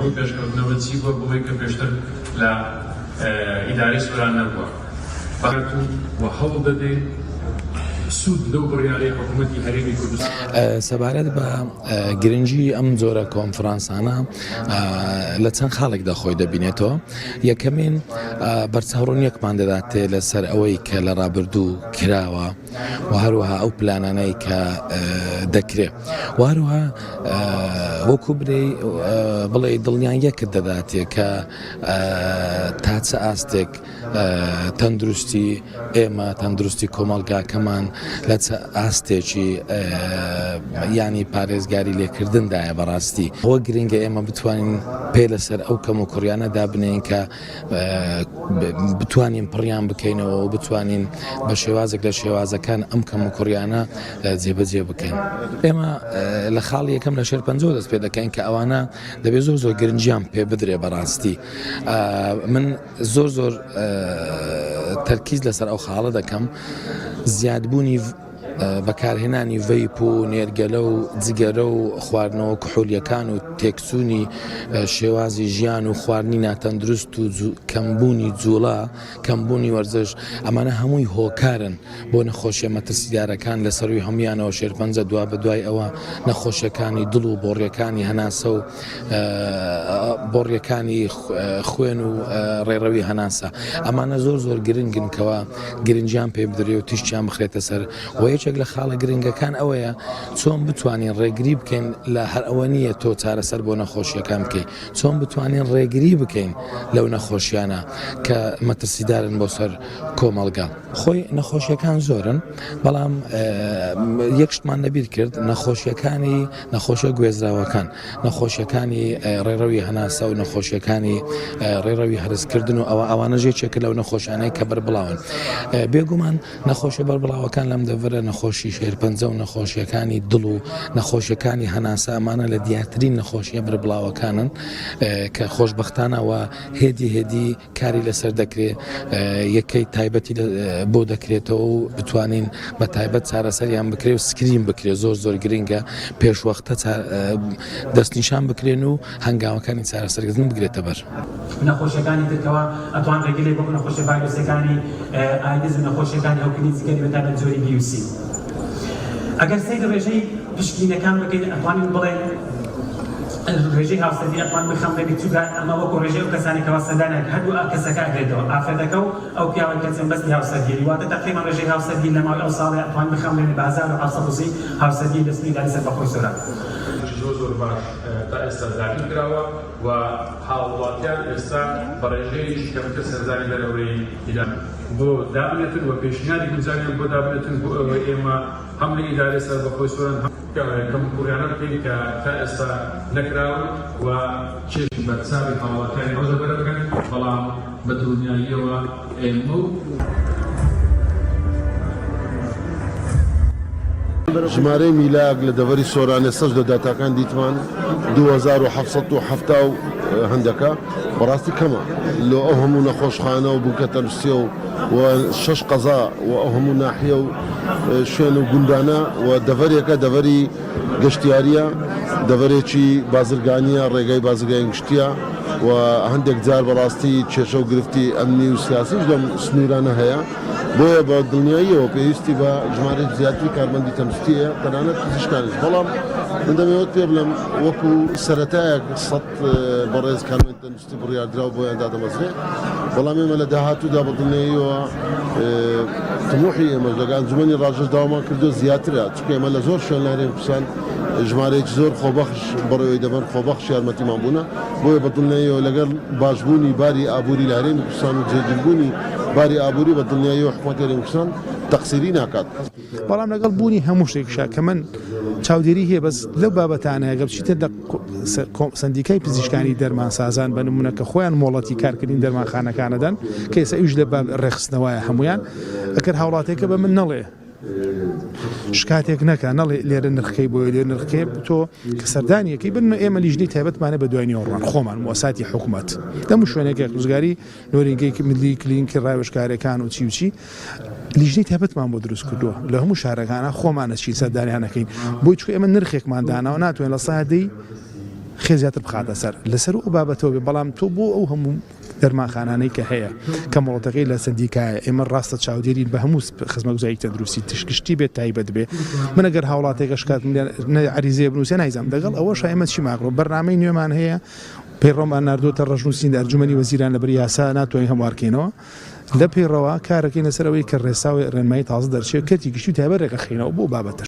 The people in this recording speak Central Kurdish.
ڕووی پێشکەوتنەوە چی بووە بۆی کە پێشتر لە ئیدارەی سۆران نەبووە. و هەوڵ دەدەین سوود لەو بڕیارەی حکوومەتی هەرێمی کوردستان. سەبارەت بە گرنگی ئەم جۆرە کۆنفرانسانە لە چەند خاڵێکدا خۆی دەبینێتەوە یەکەمین بەرچاوڕوونیەکمان دەداتێ لەسەر ئەوەی کە لە ڕابردوو کراوە و هەروەها ئەو پلانانەی کە دەکرێ و هەروەها وەکو برێ بڵێ دڵنیاییەکت دەداتێ کە تا چ ئاستێک تەندروستی ئێمە تەندروستی کۆمەڵگاکەمان لە چ ئاستێکی ینی پارێزگاری لێکردندایە بەڕاستی ئەوە گرنگە ئێمە بتوانین پێ لەسەر ئەو کەم و کوڕیانە دابنێین کە بتوانین پڕیان بکەینەوە و بتوانین بە شێوازێک لە شێوازەکان ئەم کەم و کوڕیانە جێبەجێ بکەین. ئێمە لە خاڵی یەکەم لە شێرپەنجەوە دەست پێ دەکەین کە ئەوانە دەبێت زۆر زۆر گرنگیان پێ بدرێ بەڕاستی من زۆر زۆر تەرکیز لەسەر ئەو خاڵە دەکەم زیادبوونی بەکارهێنانی ڤەیپ و نێرگەلە و جگەرە و خواردنەوە کحولیەکان و تێکچوونی شێوازی ژیان و خواردنی ناتەندروست و کەمبوونی جوڵە کەمبوونی وەرزش ئەمانە هەمووی هۆکارن بۆ نەخۆشیە مەترسیدارەکان لە سەروی هەمویانەوە شێرپەنجە دوا بەدوای ئەوە نەخۆشیەکانی دڵ و بۆڕیەکانی هەناسە و بۆڕیەکانی خوێن و ڕێڕەوی هەناسە ئەمانە زۆر زۆر گرنگن کەوا گرنگیان پێ بدرێ و تیشکیان بخرێتە سەر و یەکێک لە خاڵە گرنگەکان ئەوەیە چۆن بتوانین ڕێگری بکەین لە هەر ئەوە نییە تۆ چارەسەر بۆ نەخۆشیەکان بکەیت چۆن بتوانین ڕێگری بکەین لەو نەخۆشیانە کە مەترسیدارن بۆ سەر کۆمەڵگا. خۆی نەخۆشیەکان زۆرن بەڵام یەک شتمان لەبیر کرد نەخۆشیەکانی نەخۆشیە گوێزراوەکان نەخۆشیەکانی ڕێڕەوی هەناسە و نەخۆشیەکانی ڕێڕەوی هەرسکردن و ئەوە ئەوانە یەکێکە لەو نەخۆشانەی کە بەربڵاون بێگومان نەخۆشیە بەربڵاوەکان لەم دەڤەرە نەخۆشی شێرپەنجە و نەخۆشیەکانی دڵ و نەخۆشیەکانی هەناسە ئەمانە لە دیارترین نەخۆشیە بەربڵاوەکانن کە خۆشبەختانەوە هێدی هێدی کاری لەسەر دەکرێ یەکەی تایبەتی بۆ دەکرێتەوە و بتوانین بە تایبەت چارەسەریان بکرێ و screen بکرێ زۆر زۆر گرنگە پێشوەختە دەستنیشان بکرێن و هەنگاوەکانی چارەسەرکردن بگرێتە بەر. نەخۆشیەکانی تر کەوا ئەتوان ڕێگری لێ وەکو نەخۆشیە ڤایرۆسیەکانی ئایدز و نەخۆشیەکانی هەوکردنی جگەری بەتایبەت جۆری بی و سی. ئەگەر سەیری ڕێژەی پشکنینەکان بکەین ئەتوانین بڵێین ڕێژەی هاوسەرگیری ئەتوان بخەمڵێنین چونکە ئەمە وەکو ڕێژەی ئەو کەسانەی کەوا سەردانیان کرد هەردوو کەسەکە ئەگرێتەوە ئافرەتەکە و ئەو پیاوەی کە چەند هاوسەرگیری واتە تەقریبەن ڕێژەی هاوسەرگیری لە ماوەی ئەو ساڵەی ئەتوان بخەمڵێنین بە 1730 هاوسەرگیری لە سنووری ئیداری سەربەخۆی سۆران. زۆر زۆر باش تا ئێستا دابین کراوە و هاووڵاتیان ئێستا بە ڕێژەیەکی کەمتر سەردانی دەرەوەی ئیدارە بۆ دابنێتن و پێشنیاری گونجاویان بۆ دابنێتن بۆ ئەوەی ئێمە هەم لە ئیدارەی سەربەخۆی سۆران هەم کەموکوڕیانە بکەین کە تا ئێستا نەکراون و چێژ بەرچاوی هاوڵاتیانی ئەو دەڤەرە بکەن، بەڵام بە دڵنیاییەوە ئێمە و. ژمارەی میلاک لە دەڤەری سۆران ئێستاش لە داتاکان دیتمان 2770 و هەندەکە بەڕاستی کەمە لۆ ئەو هەموو نەخۆشخانە و بنکە تەندروستیە و و شەش قەزا و ئەو هەموو ناحیە و شوێن و گوندانە و دەڤەرێکە دەڤەری گەشتیاریە دەڤەرێکی بازرگانیە ڕێگای بازرگانی گشتیە و هەندێک جار بەڕاستی کێشە و گرفتی ئەمنی و سیاسیش لەم سنوورانە هەیە بۆیە بە دڵنیاییەوە پێویستی بە ژمارەی زیاتری کارمەندی تەندروستی هەیە تەنانەت پزیشکانیش بەڵام من دەمەوێت پێ بڵێم وەکو سەرەتایەک سەد بەڕێز کارمەندی تەندروستی بڕیاردراو بۆیان دادەمەزرێ بەڵام ئێمە لە داهاتوودا بە دڵنیاییەوە تموحی ئێمەش لەگە ئەنجومەنی ڕاژەش داوامان کردووە زیاترە چونکە ئێمە لە زۆر شوێن لە هەرێمی کوردستان ژمارەیەکی زۆر خۆبەخش بەڕێوەی دەبەن خۆبەخش یارمەتیمان بوونە بۆیە بە دڵنیاییەوە لەگەڵ باشبوونی باری ئابووری لە هەرێمی کوردستان و جێگیربوونی باری ئابووری بە دڵنیاییەوە حکومەتی هەرێمی کوردستان تەقسیری ناکات. بەڵام لەگەڵ بوونی هەموو شتێکیشا کە من چاودێری هەیە بەس لەو بابەتانە گەر بچیتە لە سەندیکای پزیشکانی دەرمانسازان بە نمونە کە خۆیان مۆڵەتی کارکردنی دەرمانخانەکانەدەن کە ئێستا ئیش لە ڕێکخستنەوەیە هەمویان ئەگەر هاوڵاتێکە بە من نەڵێ شکاتێک نەکە نەڵێ لێرە نرخەکەی بۆیە لێ نرخەکەی تۆ کە سەردانیەکەی بن ئێمە لیژنەی تایبەتمانە بە دوای نیوەڕوان خۆمان موساتی حکومەت دەمو شوێنێک ڕزگاری نۆرینگەی ملی کلینکی ڕاوێژکارەکان و چی و چی لیژنەی تایبەتمان بۆ دروست کردووە لە هەموو شارەکانە خۆمان ئەچین سەردانیان ئەکەین بۆی چونکە ئێمە نرخێکمان داناوە ناتوانین لە سەدا دەی. خێ زیاتر بخاتە سەر لەسەر ئەو بابەتەوە بێ، بەڵام تۆ بۆ ئەو هەموو دەرمانخانانەی کە هەیە کە مۆڵەتەکەی لە سەندیکایە ئێمە ڕاستە چاودێرین بە هەموو خزمەتگوزاری تەندروستی گشتی بێت تایبەت بێ من ئەگەر هاوڵاتێکە شکات نە عەریزەیە بنووسێ نایزانم لەگەڵ ئەوەشا ئێمە چیمان کردووە بەرنامەی نوێمان هەیە پەیڕەومان ناردووەتە ڕەشنووسین لە ئەنجومەنی وەزیران لەبەر یاسا ناتوانین هەموارکەینەوە لە پەیڕەوە کارەکەین لەسەر ئەوەی کە ڕێسا و ڕێنمایی تازە دەرچێت کەرتی گشتی و تایبەت ڕێکەخەینەوە بۆ بابەتەش.